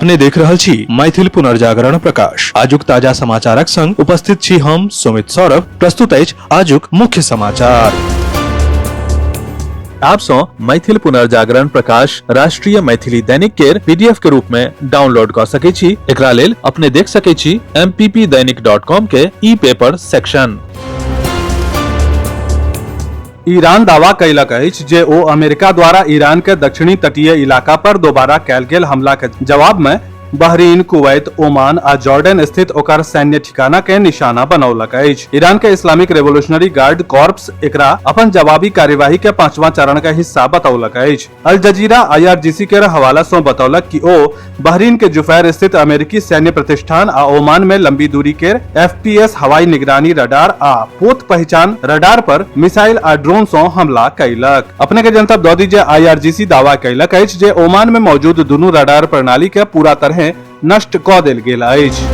अपने देख रहल छी मैथिल पुनर्जागरण प्रकाश। आजुक ताजा समाचारक संग उपस्थित छी हम सुमित सौरभ। प्रस्तुत अछि आजुक मुख्य समाचार। आप सौ मैथिल पुनर्जागरण प्रकाश राष्ट्रीय मैथिली दैनिक केर पीडीएफ के रूप में डाउनलोड क सकै छी। एकरा लेल अपने देख सकै छी mppdainik.com के ई पेपर सेक्शन। ईरान दावा कयलक अछि जे ओ अमेरिका द्वारा ईरान के दक्षिणी तटीय इलाका पर दोबारा कयल गेल हमला के जवाब में बहरीन, कुवैत, ओमान आ जॉर्डन स्थित ओकर सैन्य ठिकाना के निशाना बनौलक अछि। ईरान के इस्लामिक रिवोल्यूशनरी गार्ड कॉर्प्स एकरा अपन जवाबी कार्यवाही के पांचवा चरण के हिस्सा बतौलक अछि। अल जजीरा आईआरजीसी के हवाला सं बतौलक कि ओ बहरीन के जुफैर स्थित अमेरिकी सैन्य प्रतिष्ठान आ ओमान में लंबी दूरी के एफपीएस हवाई निगरानी रडार आ पोत पहचान रडार पर मिसाइल आ ड्रोन सं हमला कयलक। अपने के जनतब दऽ दी जे आईआरजीसी दावा कयलक अछि जे ओमान में मौजूद दुनू रडार प्रणाली के पूरा तरह नष्ट कऽ देल गेल अछि।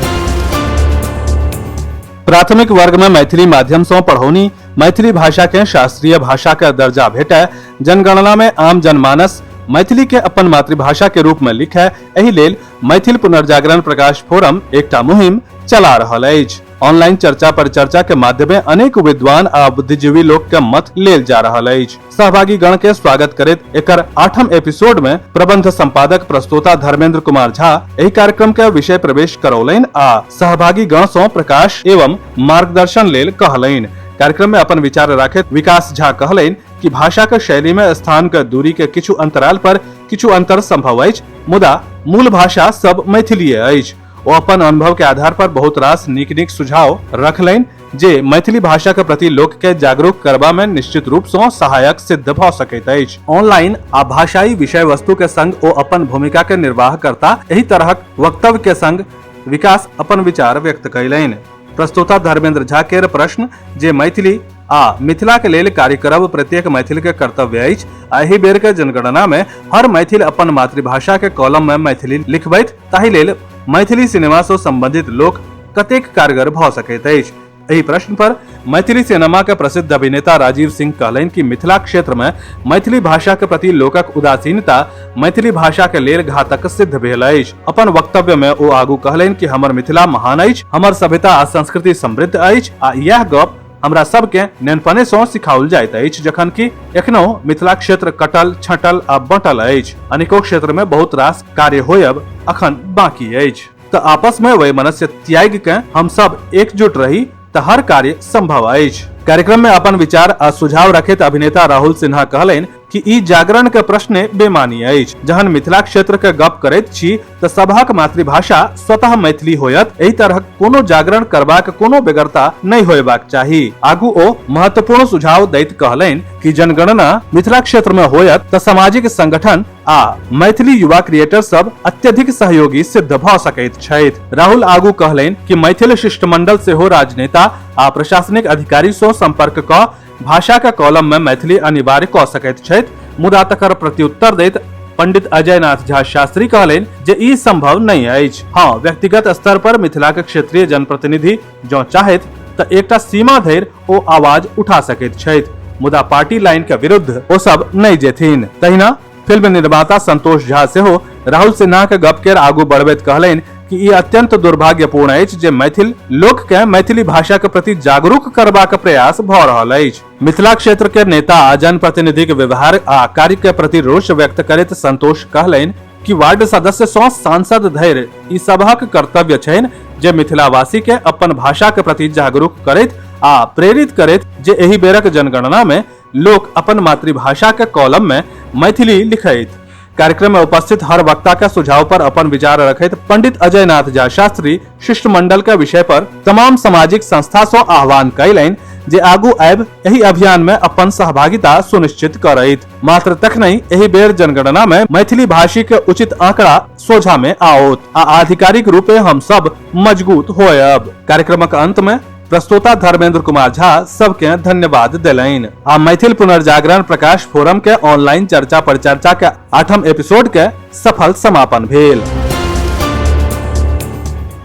प्राथमिक वर्ग में मैथिली माध्यम सं पढ़ौनी, मैथिली भाषा के शास्त्रीय भाषा के दर्जा भेटय, जनगणना में आम जनमानस मैथिली के अपन मातृभाषा के रूप में लिखे, एहि लेल मैथिल पुनर्जागरण प्रकाश फोरम एकटा मुहिम चला रहल अछि। ऑनलाइन चर्चा पर चर्चा के माध्यम में अनेक विद्वान आ बुद्धिजीवी लोक के मत लेल जा रहल अछि। सहभागी गण के स्वागत करैत एकर 8म एपिसोड में प्रबंध संपादक प्रस्तोता धर्मेंद्र कुमार झा एहि कार्यक्रम के विषय प्रवेश करौलनि आ सहभागी गण सं प्रकाश एवं मार्गदर्शन लेल कहलनि। कार्यक्रम में अपन विचार राखैत विकास झा कहलनि कि भाषा के शैली में स्थान के दूरी के किछु अंतराल पर किछु अंतर संभव अछि, मुदा मूल भाषा सब मैथिलीये अछि। ओ अपन अनुभव के आधार पर बहुत रास नीक नीक सुझाव रखलनि जे मैथिली भाषा के प्रति लोक के जागरूक करबा में निश्चित रूप सँ सहायक सिद्ध भ सकैत अछि। ऑनलाइन आ भाषाई विषय वस्तु के संग ओ अपन भूमिका के निर्वाह करता, एहि तरहक वक्तव्य के संग विकास अपन विचार व्यक्त कयलनि। प्रस्तोता धर्मेंद्र झा केर प्रश्न जे मैथिली आ मिथिला के लेल कार्य करब प्रत्येक मैथिल के कर्तव्य अछि आ एहि बेर के जनगणना में हर मैथिल अपन मातृभाषा के कॉलम में मैथिली लिखबैत, ताहि लेल मैथिली सिनेमा सँ संबंधित लोक कतेक कारगर भ सकैत अछि। एहि प्रश्न पर मैथिली सिनेमा के प्रसिद्ध अभिनेता राजीव सिंह कहलनि कि मिथिला क्षेत्र में मैथिली भाषा के प्रति लोकक उदासीनता मैथिली भाषा के लेल घातक सिद्ध भेल अछि। अपन वक्तव्य में ओ आगू कहलनि कि हमर मिथिला महान अछि, हमर सभ्यता आ संस्कृति समृद्ध अछि आ इएह गप हमरा सबके नेनपने सँ सिखाओल जाइत अछि, जखन कि एखनो मिथिला क्षेत्र कटल, छँटल आ बँटल अछि। अनेको क्षेत्र में बहुत रास कार्य होयब अखन बाकी अछि। तऽ आपस में वैमनस्य त्याग के हम सब एकजुट रही तऽ हर कार्य संभव अछि। कार्यक्रम में अपन विचार आ सुझाव रखैत अभिनेता राहुल सिन्हा कहलनि कि ई जागरण के प्रश्न बेमानी अछि। जहन मिथिला क्षेत्र के गप करैत छी तऽ सबहक मातृभाषा स्वतः मैथिली होयत, एहि तरहक कोनो जागरण करबाक कोनो बेगरता नहि होयबाक चाही। आगू ओ महत्वपूर्ण सुझाव दैत कहलनि कि जनगणना मिथिला क्षेत्र में होयत तऽ सामाजिक संगठन आ मैथिली युवा क्रिएटर सब अत्यधिक सहयोगी सिद्ध भ सकैत छथि। राहुल आगू कहलनि कि मैथिल शिष्टमंडल सेहो राजनेता आ प्रशासनिक अधिकारी सँ संपर्क क भाषा के कॉलम में मैथिली अनिवार्य क सकैत छथि, मुदा तकर प्रत्युत्तर दैत पंडित अजय नाथ झा शास्त्री कहलनि जे ई संभव नहि अछि। हाँ, व्यक्तिगत स्तर पर मिथिलाक क्षेत्रीय जनप्रतिनिधि जँ चाहथि तऽ एकटा सीमा धरि ओ आवाज उठा सकैत छथि, मुदा पार्टी लाइन के विरुद्ध ओ सब नहि जेथिन। तहिना फिल्म निर्माता संतोष झा सेहो राहुल सिन्हा के गप के आगू बढ़बैत कहलनि कि ई अत्यंत दुर्भाग्यपूर्ण अछि जे मैथिल लोक के मैथिली भाषा के प्रति जागरूक करबाक प्रयास भ रहल अछि। मिथिला क्षेत्र के नेता आ जनप्रतिनिधि के व्यवहार आ कार्य के प्रति रोष व्यक्त करैत संतोष कहलनि कि वार्ड सदस्य सँ सांसद धरि ई सबहक कर्तव्य छनि जे मिथिलावासी के अपन भाषा के प्रति जागरूक करैत आ प्रेरित करैत जे एहि बेरक जनगणना में लोक अपन मातृभाषा के कॉलम में मैथिली लिखैत। कार्यक्रम में उपस्थित हर वक्ता के सुझाव पर अपन विचार रखैत पंडित अजय नाथ झा शास्त्री शिष्टमंडल के विषय पर तमाम सामाजिक संस्था सँ आह्वान कयलनि जे आगू आबि एहि अभियान में अपन सहभागिता सुनिश्चित करैत। मात्र तखनहि एहि बेर जनगणना में मैथिली भाषी के उचित आंकड़ा सोझा में आओत आ आधिकारिक रूपे हम सब मजबूत होयब। कार्यक्रमक अंत में प्रस्तोता धर्मेंद्र कुमार झा सबके धन्यवाद देलनि आ मैथिल पुनर्जागरण प्रकाश फोरम के ऑनलाइन चर्चा पर चर्चा के 8म एपिसोड के सफल समापन भेल।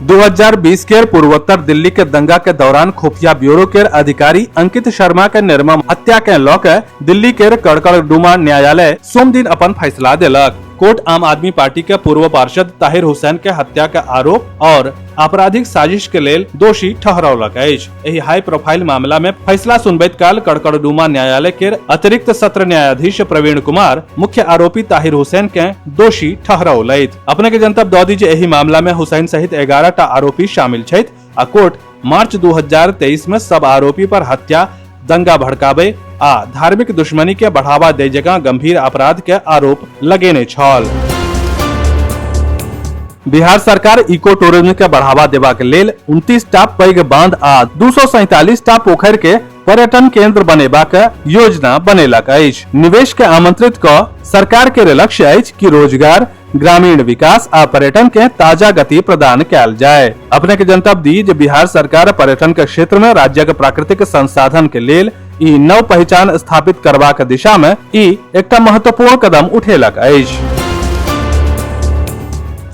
2020 के पूर्वोत्तर दिल्ली के दंगा के दौरान खुफिया ब्यूरो के अधिकारी अंकित शर्मा के निर्मम हत्या के लऽ के दिल्ली के कड़कड़डूमा न्यायालय सोमदिन अपन फैसला देलक। कोर्ट आम आदमी पार्टी के पूर्व पार्षद ताहिर हुसैन के हत्या के आरोप और आपराधिक साजिश के लेल दोषी ठहरौलक अछि। एहि हाई प्रोफाइल मामला में फैसला सुनबैत काल कड़कड़डूमा न्यायालय के अतिरिक्त सत्र न्यायाधीश प्रवीण कुमार मुख्य आरोपी ताहिर हुसैन के दोषी ठहरौलथि। अपने के जनतब दऽ दी जे एहि मामला में हुसैन सहित 11 टा आरोपी शामिल छथि आ कोर्ट मार्च 2023 में सब आरोपी पर हत्या, दंगा भड़काबे आ धार्मिक दुश्मनी के बढ़ावा दे जकाँ गंभीर अपराध के आरोप लगेने छल। बिहार सरकार इको टूरिज्म के बढ़ावा देबाक लेल 29 टा पैघ बांध आ 247 टा पोखरि के पर्यटन केंद्र बनेबाक योजना बनेलक अछि। निवेश के आमंत्रित क सरकार के लक्ष्य अछि कि रोजगार, ग्रामीण विकास आ पर्यटन के ताजा गति प्रदान कयल जाय। अपने के जनतब दी जे बिहार सरकार पर्यटन के क्षेत्र में राज्यक प्राकृतिक संसाधन के लेल ई नव पहचान स्थापित करबाक दिशा में ई एकटा महत्वपूर्ण कदम उठेलक अछि।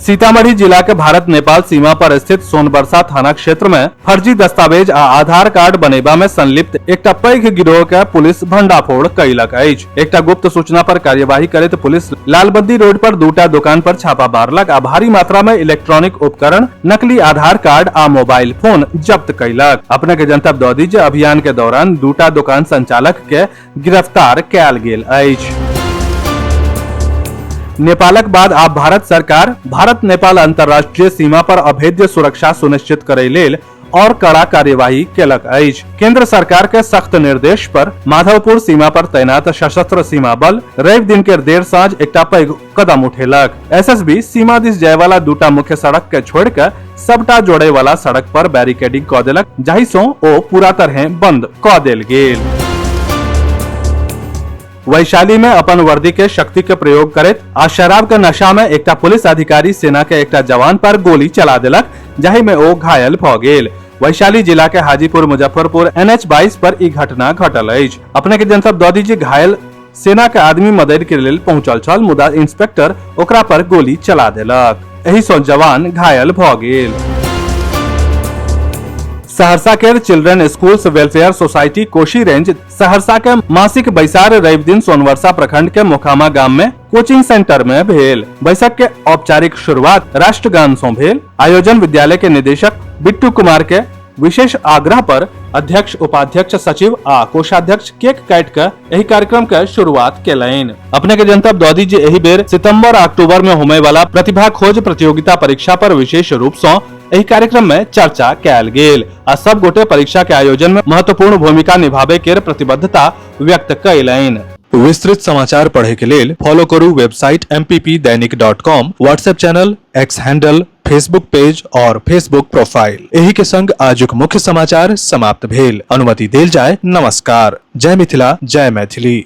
सीतामढ़ी जिला के भारत नेपाल सीमा पर स्थित सोनबरसा थाना क्षेत्र में फर्जी दस्तावेज आ आधार कार्ड बनेबा में संलिप्त एकटा पैघ गिरोह के पुलिस भंडाफोड़ कयलक अछि। एकटा गुप्त सूचना पर कार्यवाही करैत पुलिस लालबंदी रोड पर दूटा दुकान पर छापा मारलक आ भारी मात्रा में इलेक्ट्रॉनिक उपकरण, नकली आधार कार्ड आ मोबाइल फोन जब्त कयलक। अपने के जनतब दऽ दी जे अभियान के दौरान दूटा दुकान संचालक के गिरफ्तार कयल गेल अछि। नेपालक बाद आब भारत सरकार भारत नेपाल अंतर्राष्ट्रीय सीमा पर अभेद्य सुरक्षा सुनिश्चित करय लेल और कड़ा कार्यवाही केलक अछि। केंद्र सरकार के सख्त निर्देश पर माधवपुर सीमा पर तैनात सशस्त्र सीमा बल रवि दिन के देर साँझ एकटा पैघ कदम उठेलक। एसएसबी सीमा दिस जाय वाला दूटा मुख्य सड़क के छोड़ के सबटा जोड़े वाला सड़क पर बैरिकेडिंग क देलक, जाहि सं ओ पूरा तरह बंद क देल गेल। वैशाली में अपन वर्दी के शक्ति के प्रयोग करैत आ शराब के नशा में एकटा पुलिस अधिकारी सेना के एकटा जवान पर गोली चला देलक, जाहि में ओ घायल भ गेल। वैशाली जिला के हाजीपुर मुजफ्फरपुर एनएच 22 पर ई घटना घटल अछि। अपने के जनतब दऽ दी जे घायल सेना के आदमी मदद के लेल पहुंचल छल, मुदा इंस्पेक्टर ओकरा पर गोली चला देलक। एहि सं जवान घायल भ गेल। सहरसा के children schools welfare society Kosi range Saharsa के मासिक बैसार रवि दिन सोनवर्षा प्रखंड के मोकामा गाम में कोचिंग सेंटर में भेल। बैसक के औपचारिक शुरुआत राष्ट्रगान सं भेल। आयोजन विद्यालय के निदेशक बिट्टू कुमार के विशेष आग्रह पर अध्यक्ष, उपाध्यक्ष, सचिव आ कोषाध्यक्ष केक काट के एहि कार्यक्रम के शुरुआत केलनि। अपने के जनतब दऽ दी जे एहि बेर सितंबर आ अक्टूबर में होमय वाला प्रतिभा खोज प्रतियोगिता परीक्षा पर विशेष रूप सं एहि कार्यक्रम में चर्चा कयल गेल आ सब गोटे परीक्षा के आयोजन में महत्वपूर्ण भूमिका निभाबे के प्रतिबद्धता व्यक्त कयलनि। विस्तृत समाचार पढ़े के लेल फॉलो करू website mppdainik.com, WhatsApp channel, X handle, Facebook page और फेसबुक प्रोफाइल। एही के संग आजुक मुख्य समाचार समाप्त भेल। अनुमति देल जाय। नमस्कार। जय मिथिला, जय मैथिली।